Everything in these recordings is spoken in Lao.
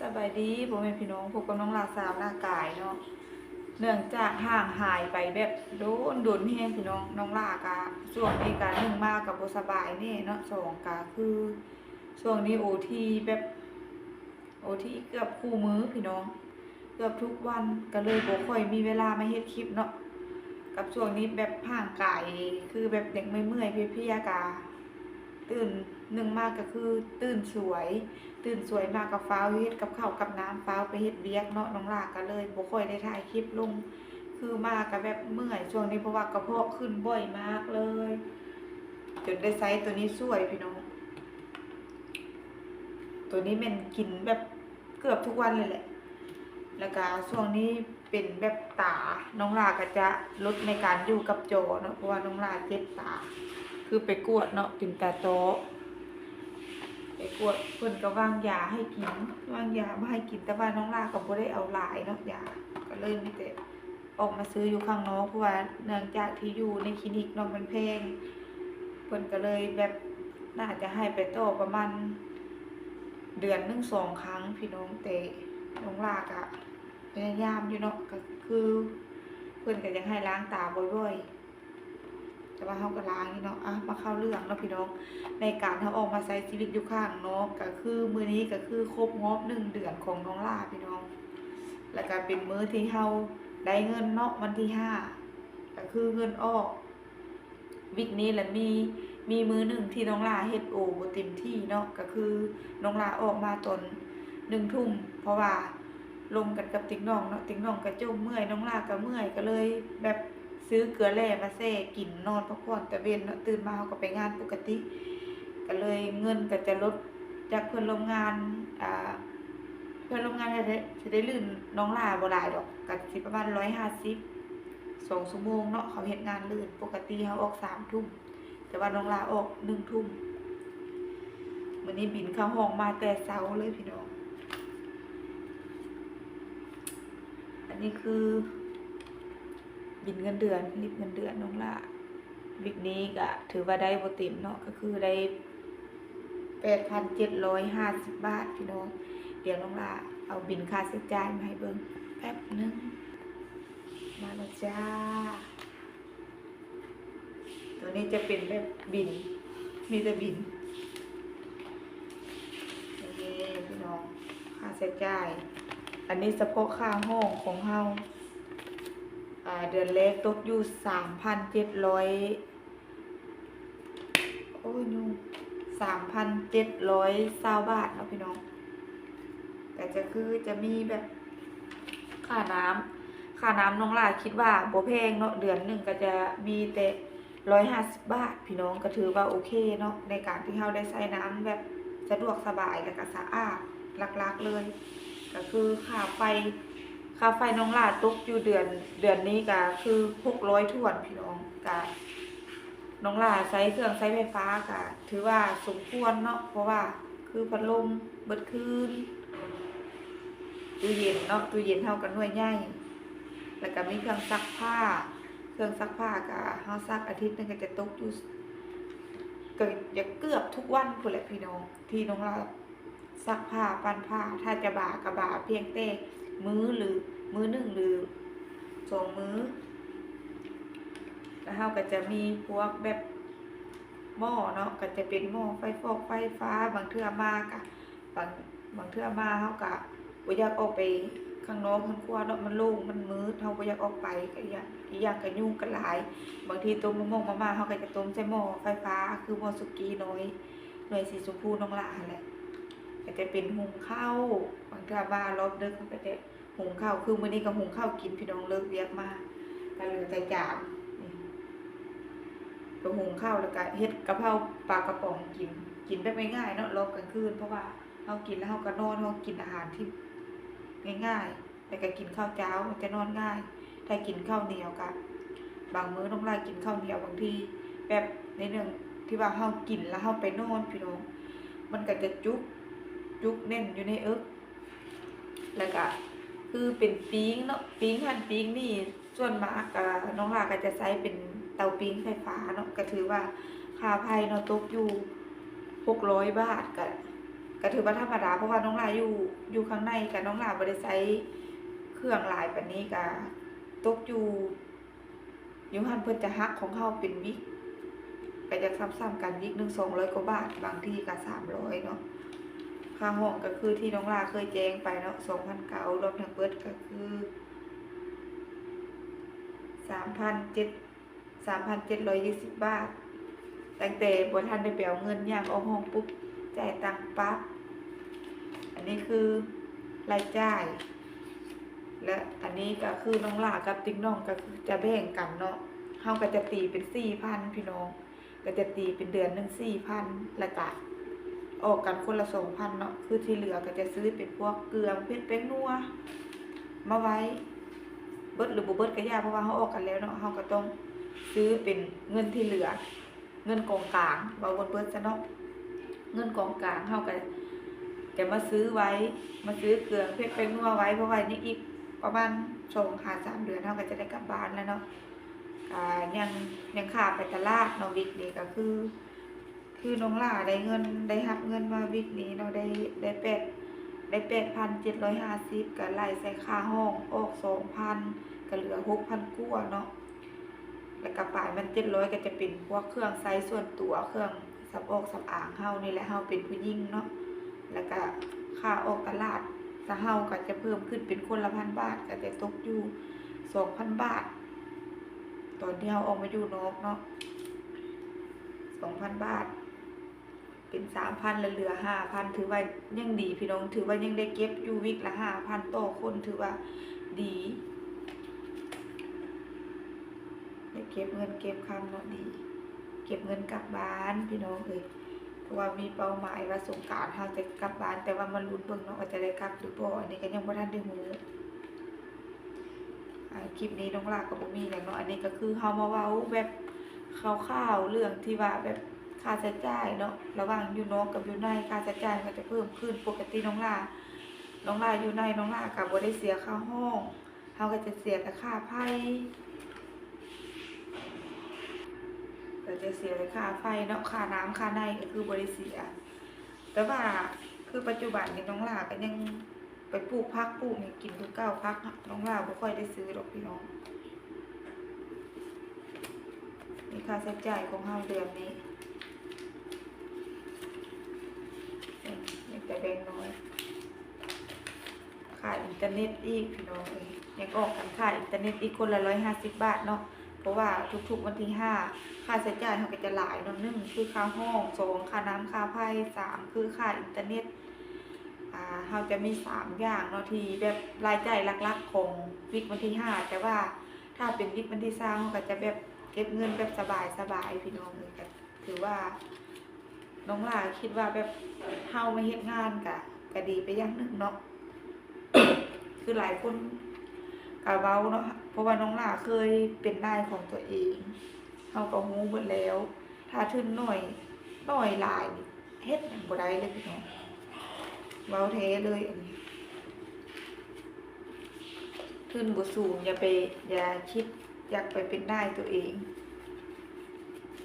ສະບາຍດີພໍ່ແມ່ພີ່ນ້ອງ, ພົບກັບນ້ອງຫຼ້າສາວໜ້າກາຍເນາະ. ເນື່ອງຈາກຫ່າງຫາຍໄປແບບດົນໆແຮງພີ່ນ້ອງ, ນ້ອງຫຼ້າກະຊ່ວງນີ້ກະໜຶ່ງມາກະບໍ່ສະບາຍແດ່ເນາະ, ສອງກະຄືຊ່ວງນີ້ໂອທີແບບໂອທີເກືອບຄູ່ມື້ພີ່ນ້ອງ, ເກືອບທຸກວັນ ກະເລີຍບໍ່ຄ່ອຍມີເວລາມາເຮັດຄລິບເນາະ. ກັບຊ່ວງນີ້ແບບຮ່າງກາຍຄືແບບຍັງເມື່ອຍໆເພຍໆ ກະ ຕື່ນ ໜຶ່ງມາກະຄືຕື່ນສວຍ, ຕື່ນສວຍມາກະຟ້າວເຮັດກັບເຂົ້າກັບນ້ຳ, ຟ້າວໄປເຮັດວຽກເນາະ, ນ້ອງຫຼ້າກະເລີຍບໍ່ຄ່ອຍໄດ້ຖ່າຍຄລິບລົງ. ຄືມາກະແບບເມື່ອຍຊ່ວງນີ້ ເພາະວ່າກະເພາະຂຶ້ນບ່ອຍມາກເລີຍ, ຈົນໄດ້ໃຊ້ໂຕນີ້ຊ່ວຍພີ່ນ້ອງ. ໂຕນີ້ແມ່ນກິນແບບເກືອບທຸກວັນເລີຍແຫຼະ. ແລ້ວກະຊ່ວງນີ້ ເປັນແບບຕາ, ນ້ອງຫຼ້າກະຈະລົດໃນການຢູ່ກັບຈໍເນາະ ເພາະວ່ານ້ອງຫຼ້າເຈັບຕາ, ຄືໄປກວດເນາະ ເປັນຕາຕ້ອ, ໄປກວດ ເພິ່ນກະວາງຢາໃຫ້ກິນ, ວາງຢາມາໃຫ້ກິນ, ແຕ່ວ່ານ້ອງຫຼ້າກະບໍ່ໄດ້ເອົາຫຼາຍເນາະ ຢາ, ກະເລີຍມີແຕ່ອອກມາຊື້ຢູ່ຂ້າງນອກ ເພາະວ່າເນື່ອງຈາກທີ່ຢູ່ໃນຄລີນິກເນາະ ມັນແພງ, ເພິ່ນກະເລີຍແບບໜ້າຈະໃຫ້ໄປຕໍ່ປະມານເດືອນໜຶ່ງສອງຄັ້ງພີ່ນ້ອງ. ແຕ່ນ້ອງຫຼ້າກະ ພະຍາຍາມຢູ່ເນາະ, ກະຄືເພິ່ນກະຢາກໃຫ້ລ້າງຕາບ່ອຍໆ ແຕ່ວ່າເຮົາກະລ້າງຢູ່ເນາະ. ອະ ມາເຂົ້າເລື່ອງເນາະພີ່ນ້ອງ, ໃນການເຮົາອອກມາໃຊ້ຊີວິດຢູ່ຂ້າງນອກ ກະຄືມື້ນີ້ກະຄືຄົບຮອບໜຶ່ງເດືອນຂອງນ້ອງຫຼ້າພີ່ນ້ອງ, ແລ້ວກະເປັນມື້ທີ່ເຮົາໄດ້ເງິນເນາະ ວັນທີຫ້າ ກະຄືເງິນອອກ. ວິກນີ້ລະມີ ມີມື້ໜຶ່ງທີ່ນ້ອງຫຼ້າເຮັດໂອບໍ່ເຕັມທີ່ເນາະ, ກະຄືນ້ອງຫຼ້າອອກມາຕອນໜຶ່ງທຸ່ມ ເພາະວ່າລົມກັນກັບຕິກນ້ອງເນາະ, ຕິກນ້ອງກະຈົ່ມເມື່ອຍ ນ້ອງຫຼ້າກະເມື່ອຍ ກະເລີຍແບບຊື້ເກືອແລ່ມາແຊ່ກິນ ນອນພັກຜ່ອນຕາເວັນເນາະ, ຕື່ນມາເຮົາກະໄປງານປົກກະຕິ ກະເລີຍເງິນກະຈະລົດຈາກເພື່ອນຮ່ວມງານ ອາ ເພື່ອນຮ່ວມງານກະຈະ ຈະໄດ້ລື່ນນ້ອງຫຼ້າບໍ່ຫຼາຍດອກ, ກະຊິປະມານຮ້ອຍຫ້າສິບ ສອງຊົ່ວໂມງເນາະ, ເຂົາເຮັດງານລື່ນ. ປົກກະຕິເຮົາອອກສາມທຸ່ມ ແຕ່ວ່ານ້ອງຫຼ້າອອກໜຶ່ງທຸ່ມ. ມື້ນີ້ບິນເຂົ້າຫ້ອງມາແຕ່ເຊົ້າເລີຍພີ່ນ້ອງ. ອັນນີ້ຄືບິນເງິນເດືອນ, ສະລິບເງິນເດືອນນ້ອງຫຼ້າ. ວິກນີ້ກະຖືວ່າໄດ້ບໍ່ເຕັມເນາະ, ກະຄືໄດ້ແປດພັນເຈັດຮ້ອຍຫ້າສິບບາດພີ່ນ້ອງ. ດຽວນ້ອງຫຼ້າເອົາບິນຄ່າໃຊ້ຈ່າຍມາໃຫ້ເບິ່ງແປັບໜຶ່ງ. ມາແລ້ວຈ້າ. ໂຕນີ້ຈະເປັນແບບບິນ, ມີແຕ່ບິນ. ໂອເຄພີ່ນ້ອງ, ຄ່າໃຊ້ຈ່າຍ ອັນນີ້ສະເພາະຄ່າຫ້ອງຂອງເຮົາ ອາ ເດືອນແລກຕົກຢູ່ສາມພັນເຈັດຮ້ອຍ ໂອ້ຍ ສາມພັນເຈັດຮ້ອຍຊາວບາດເນາະພີ່ນ້ອງ. ກະຈະຄືຈະມີແບບຄ່ານ້ຳ, ຄ່ານ້ຳນ້ອງຫຼ້າຄິດວ່າບໍ່ແພງເນາະ, ເດືອນໜຶ່ງກະຈະມີແຕ່ຮ້ອຍຫ້າສິບບາດພີ່ນ້ອງ, ກະຖືວ່າໂອເຄເນາະ ໃນການທີ່ເຮົາໄດ້ໃຊ້ນ້ຳແບບສະດວກສະບາຍ ແລ້ວກະສະອາດ. ຫຼັກໆເລີຍກະຄືຄ່າໄຟ, ຄ່າໄຟນ້ອງຫຼ້າຕົກຢູ່ເດືອນ, ເດືອນນີ້ກະຄືຫົກຮ້ອຍຖ້ວນພີ່ນ້ອງ. ກະ ນ້ອງຫຼ້າໃຊ້ເຄື່ອງໃຊ້ໄຟຟ້າກະຖືວ່າສົມຄວນເນາະ, ເພາະວ່າຄືພັດລົມເບິດຄືນ, ຕູ້ເຢັນເນາະ, ຕູ້ເຢັນເຮົາກະໜ່ວຍໃຫຍ່, ແລ້ວກະມີເຄື່ອງຊັກຜ້າ, ເຄື່ອງຊັກຜ້າກະເຮົາຊັກອາທິດໜຶ່ງກະຈະຕົກຢູ່ ກະຢາກເກືອບທຸກວັນພຸ້ນແຫຼະພີ່ນ້ອງ ທີ່ນ້ອງຫຼ້າ ຊັກຜ້າ ປັ່ນຜ້າ, ຖ້າຈະບາກະບາພຽງແຕ່ມື້ ຫຼື ມື້ໜຶ່ງ ຫຼື ສອງມື້. ແລ້ວເຮົາກະຈະມີພວກແບບໝໍ້ເນາະ, ກະຈະເປັນໝໍ້ໄຟຟອກໄຟຟ້າ, ບາງເທື່ອມາກະ ບາງ ບາງເທື່ອມາເຮົາກະບໍ່ຢາກອອກໄປຂ້າງນອກເຮືອນຄົວເນາະ, ມັນໂລ່ງ ມັນມືດ ເຮົາບໍ່ຢາກອອກໄປ, ກະອີກຢ່າງ ອີກຢ່າງກະຍຸງກະຫຼາຍ. ບາງທີຕົ້ມມາມ່ອງມາມ່າ ເຮົາກະຈະຕົ້ມໃສ່ໝໍ້ໄຟຟ້າ ຄືໝໍ້ສຸກີ້ນ້ອຍ ໜ່ວຍສີຊົມພູນ້ອງຫຼ້າຫັ້ນແຫຼະ. ກະຈະເປັນຫຸງເຂົ້າ, ບາງເທື່ອມາລອບດຶກເຮົາກະຈະຫຸງເຂົ້າ, ຄືມື້ນີ້ກະຫຸງເຂົ້າກິນພີ່ນ້ອງ, ເລີກວຽກມາກະເຫຼືອແຕ່ຈານນີ້ ກະຫຸງເຂົ້າ ແລ້ວກະເຮັດກະເພົາປາກະປ໋ອງກິນ, ກິນແບບງ່າຍໆເນາະ ລອບກາງຄືນ, ເພາະວ່າເຮົາກິນແລ້ວເຮົາກະນອນ, ເຮົາກິນອາຫານທີ່ງ່າຍໆ ແລ້ວກະກິນເຂົ້າເຊົ້າ ມັນຈະນອນງ່າຍ. ຖ້າກິນເຂົ້າໜຽວກະ ບາງມື້ນ້ອງຫຼ້າກິນເຂົ້າໜຽວ ບາງທີແບບໃນເລື່ອງທີ່ວ່າເຮົາກິນແລ້ວເຮົາໄປນອນພີ່ນ້ອງ ມັນກະຈະຈຸກ ຈຸກແໜ້ນຢູ່ໃນເອິກ. ແລ້ວກະຄືເປັນປີ້ງເນາະ ປີ້ງຫັ້ນປີ້ງນີ້ ສ່ວນມາກກະ ນ້ອງຫຼ້າກະຈະໃຊ້ເປັນເຕົາປີ້ງໄຟຟ້າເນາະ, ກະຖືວ່າຄ່າໄຟເນາະ ຕົກຢູ່ຫົກຮ້ອຍບາດ ກະ ກະຖືວ່າທຳມະດາ ເພາະວ່ານ້ອງຫຼ້າຢູ່ ຢູ່ຂ້າງໃນ ກະນ້ອງຫຼ້າບໍ່ໄດ້ໃຊ້ເຄື່ອງຫຼາຍປານນີ້ ກະຕົກຢູ່ ຢູ່ຫັ້ນເພິ່ນຈະຫັກຂອງເຮົາເປັນວິກ ກະຢາກສ່ຳໆກັນ ວິກໜຶ່ງສອງຮ້ອຍກວ່າບາດ ບາງທີກະສາມຮ້ອຍເນາະ. ຄ່າຫ້ອງກະຄືທີ່ນ້ອງຫຼ້າເຄີຍແຈ້ງໄປເນາະ ສອງພັນເກົ້າ ລວມທັງເບິດກະຄືສາມພັນເຈັດ ສາມພັນເຈັດຮ້ອຍຊາວບາດ. ຕັ້ງແຕ່ບໍ່ທັນໄດ້ໄປເອົາເງິນ ຍ່າງອອກຫ້ອງປຸບ ຈ່າຍຕັງປັບ. ອັນນີ້ຄືລາຍຈ່າຍ ແລະ ອັນນີ້ກະຄືນ້ອງຫຼ້າກັບຕິ່ງນ້ອງກະຄືຈະແບ່ງກັນເນາະ. ເຮົາກະຈະຕີເປັນສີ່ພັນພີ່ນ້ອງ ກະຈະຕີເປັນເດືອນໜຶ່ງສີ່ພັນ ແລ້ວກະອອກກັນຄົນລະສອງພັນເນາະ. ຄືທີ່ເຫຼືອກະຈະຊື້ເປັນພວກເກືອ ເຜັດ ແປ້ງນົວມາໄວ້ ເບິດຫຼືບໍ່ເບິດກະຢ່າ ເພາະວ່າເຮົາອອກກັນແລ້ວເນາະ ເຮົາກະຕ້ອງຊື້ເປັນເງິນທີ່ເຫຼືອ ເງິນກອງກາງ ເວົ້າເບິດໆຊະເນາະ. ເງິນກອງກາງເຮົາກະຈະມາຊື້ໄວ້ ມາຊື້ເກືອ ເຜັດ ແປ້ງນົວໄວ້ ເພາະວ່າຍັງອີກປະມານສອງຫາສາມເດືອນ ເຮົາກະຈະໄດ້ກັບບ້ານແລ້ວເນາະ. ກະຍັງ ຍັງຄ່າໄປຕະຫຼາດເນາະ ວິກນີ້ກະຄື ຄືນ້ອງຫຼ້າໄດ້ເງິນ ໄດ້ຮັບເງິນມາວິກນີ້ເນາະ ໄດ້ ໄດ້ແປດ ໄດ້ແປດພັນເຈັດຮ້ອຍຫ້າສິບ ກະໄລ່ໃສ່ຄ່າຫ້ອງອອກສອງພັນ ກະເຫຼືອຫົກພັນກວ່າເນາະ. ແລ້ວກະປາຍມັນເຈັດຮ້ອຍ ກະຈະເປັນພວກເຄື່ອງໃຊ້ສ່ວນຕົວ ເຄື່ອງສຳອອກສຳອາງເຮົານີ້ແຫຼະ ເຮົາເປັນຜູ້ຍິງເນາະ. ແລ້ວກະຄ່າອອກຕະຫຼາດ ສະເຮົາກະຈະເພີ່ມຂຶ້ນເປັນຄົນລະພັນບາດ ກະຈະຕົກຢູ່ສອງພັນບາດ ຕອນທີ່ເຮົາອອກມາຢູ່ນອກເນາະ ສອງພັນບາດ ເປັນສາມພັນ ແລະ ເຫຼືອຫ້າພັນ ຖືວ່າຍັງດີພີ່ນ້ອງ ຖືວ່າຍັງໄດ້ເກັບຢູ່ວິກລະຫ້າພັນຕໍ່ຄົນ ຖືວ່າດີ ໄດ້ເກັບເງິນເກັບຄຳເນາະ ດີ ເກັບເງິນກັບບ້ານພີ່ນ້ອງເອີຍ. ເພາະວ່າມີເປົ້າໝາຍວ່າສົງການເຮົາຈະກັບບ້ານ ແຕ່ວ່າມາລຸ້ນເບິ່ງເນາະ ວ່າຈະໄດ້ກັບຫຼືບໍ່ ອັນນີ້ກະຍັງບໍ່ທັນໄດ້ຮູ້. ອາ ຄລິບນີ້ນ້ອງຫຼ້າກະບໍ່ມີຫຍັງເນາະ ອັນນີ້ກະຄືເຮົາມາເວົ້າແບບຄ່າວໆ ເລື່ອງທີ່ວ່າແບບຄ່າໃຊ້ຈ່າຍເນາະ ລະຫວ່າງຢູ່ນອກກັບຢູ່ໃນ ຄ່າໃຊ້ຈ່າຍມັນກະຈະເພີ່ມຂຶ້ນ. ປົກກະຕິນ້ອງຫຼ້າ ນ້ອງຫຼ້າຢູ່ໃນ ນ້ອງຫຼ້າກະບໍ່ໄດ້ເສຍຄ່າຫ້ອງ ເຮົາກະຈະເສຍແຕ່ຄ່າໄຟ ກະຈະເສຍແຕ່ຄ່າໄຟເນາະ ຄ່ານ້ຳຄ່າໃນກະຄືບໍ່ໄດ້ເສຍ. ແຕ່ວ່າຄືປັດຈຸບັນນີ້ນ້ອງຫຼ້າກະຍັງ ໄປປູກຜັກປູກຫຍັງກິນຄືເກົ່າ ຜັກນ້ອງຫຼ້າບໍ່ຄ່ອຍໄດ້ຊື້ດອກພີ່ນ້ອງ. ນີ້ຄ່າໃຊ້ຈ່າຍຂອງເຮົາເດືອນນີ້ ມີແຕ່ແບງນ້ອຍ. ຄ່າອິນເຕີເນັດອີກພີ່ນ້ອງເອີຍ ຍັງອອກກັນຄ່າອິນເຕີເນັດອີກຄົນລະຮ້ອຍຫ້າສິບບາດເນາະ. ເພາະວ່າທຸກໆວັນທີຫ້າ ຄ່າໃຊ້ຈ່າຍເຮົາກະຈະຫຼາຍເນາະ ໜຶ່ງຄືຄ່າຫ້ອງ ສອງຄ່ານ້ຳຄ່າໄຟ ສາມຄືຄ່າອິນເຕີເນັດ. ອາ ເຮົາຈະມີສາມຢ່າງເນາະ ທີ່ແບບລາຍຈ່າຍຫຼັກໆຂອງວິກວັນທີຫ້າ ແຕ່ວ່າຖ້າເປັນວິກວັນທີຊາວ ເຮົາກະຈະແບບເກັບເງິນແບບສະບາຍໆ ພີ່ນ້ອງເອີຍ. ກະຖືວ່ານ້ອງຫຼ້າຄິດວ່າແບບເຮົາມາເຮັດງານກະ ກະດີໄປຢ່າງໜຶ່ງເນາະ ຄືຫຼາຍຄົນກະເວົ້າເນາະ ເພາະວ່ານ້ອງຫຼ້າເຄີຍເປັນນາຍຂອງຕົວເອງ ເຮົາກະຮູ້ເບິດແລ້ວ ຖ້າທຶນໜ້ອຍ ໜ້ອຍຫຼາຍນີ້ ເຮັດຫຍັງບໍ່ໄດ້ເລີຍພີ່ນ້ອງ ເວົ້າແທ້ເລີຍອັນນີ້. ທຶນບໍ່ສູງ ຢ່າໄປ ຢ່າຄິດຢາກໄປເປັນນາຍຕົວເອງ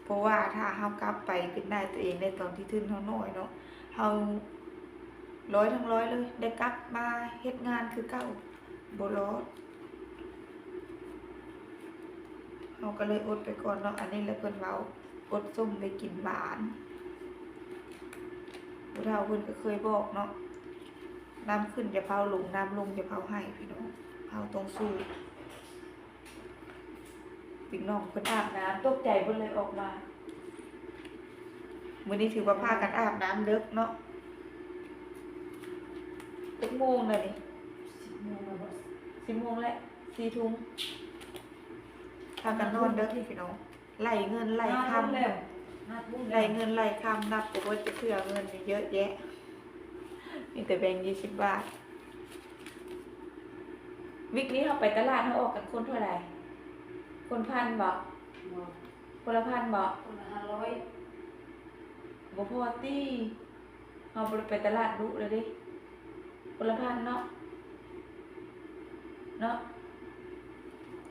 ເພາະວ່າຖ້າເຮົາກັບໄປເປັນນາຍຕົວເອງໃນຕອນທີ່ທຶນເຮົາໜ້ອຍເນາະ ເຮົາຮ້ອຍທັງຮ້ອຍເລີຍ ໄດ້ກັບມາເຮັດງານຄືເກົ່າ ບໍ່ລອດ. ເຮົາກະເລີຍອົດໄປກ່ອນເນາະ ອັນນີ້ແຫຼະເພິ່ນເວົ້າ ອົດສົ້ມໄວ້ກິນຫວານ. ຜູ້ເຖົ້າເພິ່ນກະເຄີຍບອກເນາະ ນ້ຳຂຶ້ນຢ່າຟ້າວລົງ ນ້ຳລົງຢ່າຟ້າວໄຫ້ພີ່ນ້ອງ ເຮົາຕ້ອງສູ້. ຕິ່ງນ້ອງເພິ່ນອາບນ້ຳ ຕົກໃຈເພິ່ນເລີຍອອກມາ. ມື້ນີ້ຖືວ່າພາກັນອາບນ້ຳເດິກເນາະ ຈັກໂມງແລ້ວນີ້ ສິບໂມງແລ້ວ ສິບໂມງແລ້ວ ສີ່ທຸ່ມ ພາກັນນອນເດີພີ່ນ້ອງ. ໄລ່ເງິນໄລ່ຄຳ ໄລ່ເງິນໄລ່ຄຳ ນັບບໍ່ເບິດຈັກເທື່ອ ເງິນນີ້ເຍອະແຍະ ມີແຕ່ແບງຊາວບາດ. ວິກນີ້ເຮົາໄປຕະຫຼາດ ເຮົາອອກກັນຄົນເທົ່າໃດ? ຄົນພັນບໍ? ຄົນລະພັນບໍ? ຄົນລະຫ້າຮ້ອຍ ບໍ່ພໍຕິ. ເຮົາບໍ່ໄດ້ໄປຕະຫຼາດດຸເລີຍເດ້ ຄົນລະພັນເນາະ ເນາະ.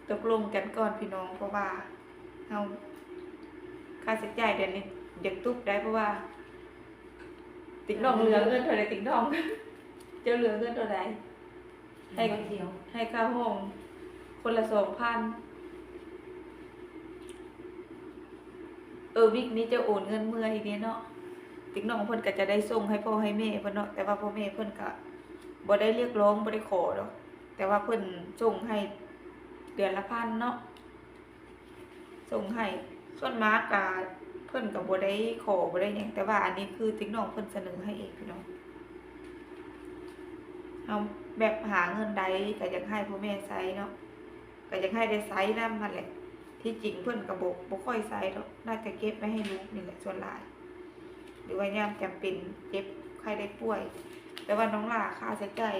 ຕົກລົງກັນກ່ອນພີ່ນ້ອງ ເພາະວ່າເຮົາ ຄ່າໃຊ້ຈ່າຍເດືອນນີ້ຢາກຕຸບໄດ້ ເພາະວ່າ ຕິກນ້ອງເຫຼືອເງິນເທົ່າໃດ ຕິກນ້ອງ? ເຈົ້າເຫຼືອເງິນເທົ່າໃດ? ໃຫ້ ໃຫ້ຄ່າຫ້ອງຄົນລະສອງພັນ. ເອີ ວິກນີ້ຈະໂອນເງິນເມືອອີກເດ້ເນາະ. ຕິກນ້ອງເພິ່ນກໍຈະໄດ້ສົ່ງໃຫ້ພໍ່ໃຫ້ແມ່ເພິ່ນເນາະ, ແຕ່ວ່າພໍ່ແມ່ເພິ່ນກໍບໍ່ໄດ້ຮຽກຮ້ອງ ບໍ່ໄດ້ຂໍດອກ, ແຕ່ວ່າເພິ່ນສົ່ງໃຫ້ເດືອນລະພັນເນາະ. ສົ່ງໃຫ້ ສ່ວນມາກກະເພິ່ນກະບໍ່ໄດ້ຂໍ ບໍ່ໄດ້ຫຍັງ, ແຕ່ວ່າອັນນີ້ຄືຕິກນ້ອງເພິ່ນສະເໜີໃຫ້ເອງພີ່ນ້ອງ. ເຮົາແບບຫາເງິນໄດ້ກະຢາກໃຫ້ພໍ່ແມ່ໃຊ້ເນາະ, ກະຢາກໃຫ້ໄດ້ໃຊ້ນຳຫັ້ນແຫຼະ. ທີ່ຈິງເພິ່ນກະບໍ່ ບໍ່ຄ່ອຍໃຊ້ດອກ, ໜ້າຈະເກັບໄວ້ໃຫ້ລູກນີ້ແຫຼະສ່ວນຫຼາຍ. ຫຼືວ່າຍາມຈຳເປັນເຈັບໄຂ້ໄດ້ປ່ວຍ. ແຕ່ວ່ານ້ອງຫຼ້າຄ່າໃຊ້ຈ່າຍ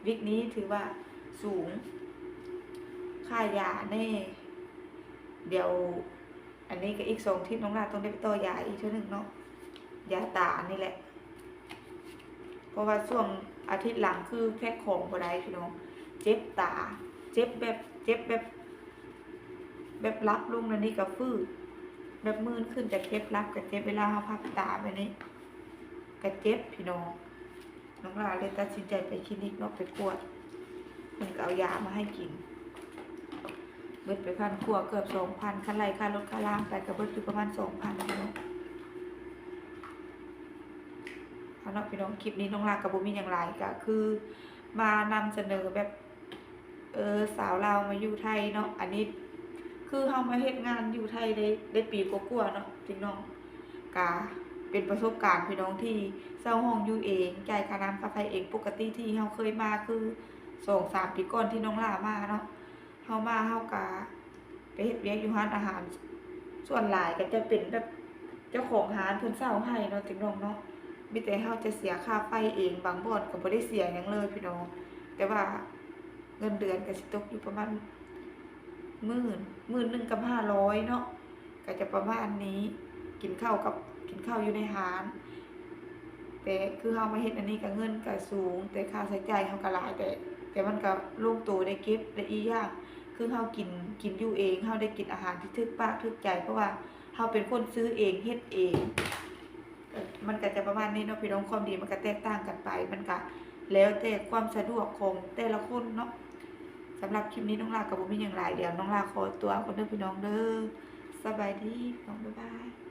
ວິກນີ້ຖືວ່າສູງ, ຄ່າຢາແດ່. ດຽວອັນນີ້ກໍອີກສອງທິດ ນ້ອງຫຼ້າຕ້ອງໄດ້ໄປຕໍ່ຢາອີກເທື່ອໜຶ່ງເນາະ, ຢາຕານີ້ແຫຼະ. ເພາະວ່າຊ່ວງອາທິດຫຼັງຄືແພັກຂອງບໍ່ໄດ້ພີ່ນ້ອງ, ເຈັບຕາ, ເຈັບແບບ ເຈັບແບບ ແບບຫຼັບລົງແນວນີ້ກໍຟື້ນ, ແບບມື່ນຂຶ້ນກໍເຈັບ, ຫຼັບກໍເຈັບ, ເວລາເຮົາພັບຕາແບບນີ້ກໍເຈັບພີ່ນ້ອງ. ນ້ອງຫຼ້າເລີຍຕັດສິນໃຈໄປຄລີນິກເນາະ, ໄປກວດ, ເພິ່ນກໍເອົາຢາມາໃຫ້ກິນ. ເບິດໄປພັນກວ່າ, ເກືອບສອງພັນ, ຄັນໄລ່ຄ່າລົດຄ່າລາງໄປກໍເບິດຢູ່ປະມານສອງພັນພີ່ນ້ອງ. ເອົາເນາະພີ່ນ້ອງ, ຄລິບນີ້ນ້ອງຫຼ້າກໍບໍ່ມີຫຍັງຫຼາຍ, ກໍຄືມານຳສະເໜີແບບ ເອີ ສາວລາວມາຢູ່ໄທເນາະ. ອັນນີ້ຄືເຮົາມາເຮັດງານຢູ່ໄທໄດ້ ໄດ້ປີກວ່າໆເນາະພີ່ນ້ອງ, ກະເປັນປະສົບການພີ່ນ້ອງ ທີ່ເຊົ່າຫ້ອງຢູ່ເອງ, ຈ່າຍຄ່ານ້ຳຄ່າໄຟເອງ. ປົກກະຕິທີ່ເຮົາເຄີຍມາຄືສອງສາມປີກ່ອນທີ່ນ້ອງຫຼ້າມາເນາະ, ເຮົາມາເຮົາກະໄປເຮັດວຽກຢູ່ຮ້ານອາຫານ, ສ່ວນຫຼາຍກໍຈະເປັນແບບເຈົ້າຂອງຮ້ານເພິ່ນເຊົ່າໃຫ້ເນາະ ຕິກນ້ອງເນາະ. ມີແຕ່ເຮົາຈະເສຍຄ່າໄຟເອງ, ບາງບ່ອນກໍບໍ່ໄດ້ເສຍຫຍັງເລີຍພີ່ນ້ອງ, ແຕ່ວ່າ ເງິນເດືອນກໍຊິຕົກຢູ່ປະມານໝື່ນ, ໝື່ນໜຶ່ງກັບຫ້າຮ້ອຍເນາະ, ກໍຈະປະມານນີ້. ກິນເຂົ້າກັບ ກິນເຂົ້າຢູ່ໃນຮ້ານ, ແຕ່ຄືເຮົາມາເຮັດອັນນີ້ກໍເງິນກໍສູງ, ແຕ່ຄ່າໃຊ້ຈ່າຍເຮົາກໍຫຼາຍ, ແຕ່ ແຕ່ມັນກໍລົງໂຕໄດ້ເກັບ. ແລະ ອີກຢ່າງຄືເຮົາກິນ ກິນຢູ່ເອງ, ເຮົາໄດ້ກິນອາຫານທີ່ຖືກປາກຖືກໃຈ, ເພາະວ່າເຮົາເປັນຄົນຊື້ເອງເຮັດເອງ. ມັນກໍຈະປະມານນີ້ເນາະພີ່ນ້ອງ, ຄວາມດີມັນກໍແຕກຕ່າງກັນໄປ, ມັນກໍແລ້ວແຕ່ຄວາມສະດວກຂອງແຕ່ລະຄົນເນາະ. ສຳລັບຄລິບນີ້ນ້ອງຫຼ້າກໍບໍ່ມີຫຍັງຫຼາຍ, ດຽວນ້ອງຫຼ້າຂໍຕົວກ່ອນເດີພີ່ນ້ອງເດີ. ສະບາຍດີພີ່ນ້ອງ, ບາຍບາຍ.